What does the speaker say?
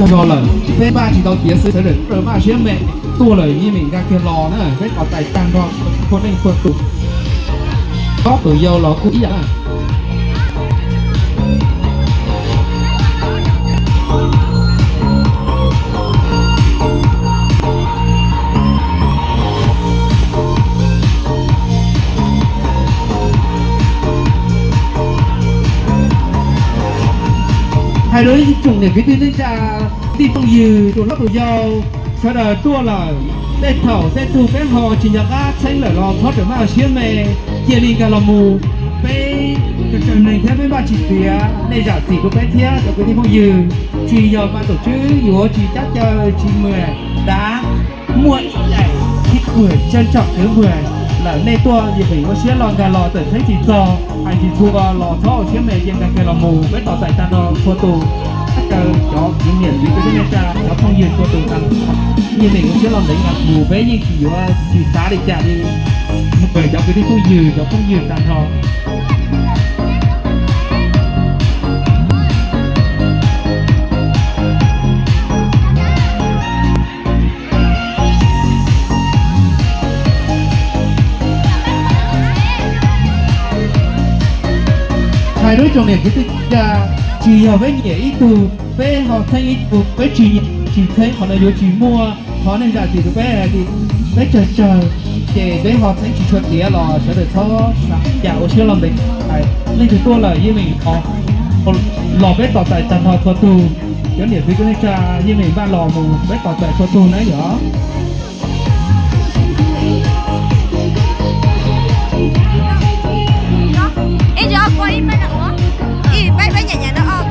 Nrog lawm, peb npaj tsis tau tiav xwb, sawv daws maj siab me, tuaj lawm yeej meem nkag kiag los na, peb tos txais tag nrho txhua leej txhua tus. Ob tug yau los kuj ib yam na. Hais rau ib tsoom niam kwv tij neej tsa, tij phooj ywg, tus hlob tus yau, sawv daws tuaj lawm. Tej thaum tej tug peb ho tsis nco qab txheeb lawm los txhob rawm maj siab me, cia li nkag los mus. Peb tsawg tsawg neeg thiab peb npaj tsis tiav, nej zam txim rau peb thiab cov kwv tij phooj ywg. Tsis yog ban tom tswb yuav tsis cab caw tsis muag dav, muaj ib daim thiab muag tsab tsom kwv muag lawm, nej tuaj yeej pheem ua siab los nkag los, txawm txheeb tsis txog hais tsis txhua los txhob ua siab me, cia nkag kiag los mus. Peb tos txais tag nrho txhua tus, cab caw cov kwv niam kwv tij neej tsa, cov phooj ywg txhua tus tag nrho, yeej pheem ua siab los ntev nkag mus, peb yeej tsis yuav tsis xav li cas li. Mus cov kwv tij phooj ywg, cov phooj ywg tag nrho. Hais rau ib tsoom niam kwv tij neej tsa, tsis yog peb nyiam ib tug peb ho txheeb ib tug, peb tsis nyiam tsis txheeb, qhov no yuav tsis muaj. Thov nej zam txim rau peb hais tias peb tsawg tsawg ces peb ho txheeb tsis tshua tiav los sawv daws txhob xav cas, ua siab los ntev. Leej twg tuaj lawm yeej meem los, los peb tos txais tag nrho txhua tug. Cov niam txiv kwv tij neej tsa yeej meem npaj los mus, peb tos txais txhua tug na yom. Ib, peb, peb nyiam nyiam no.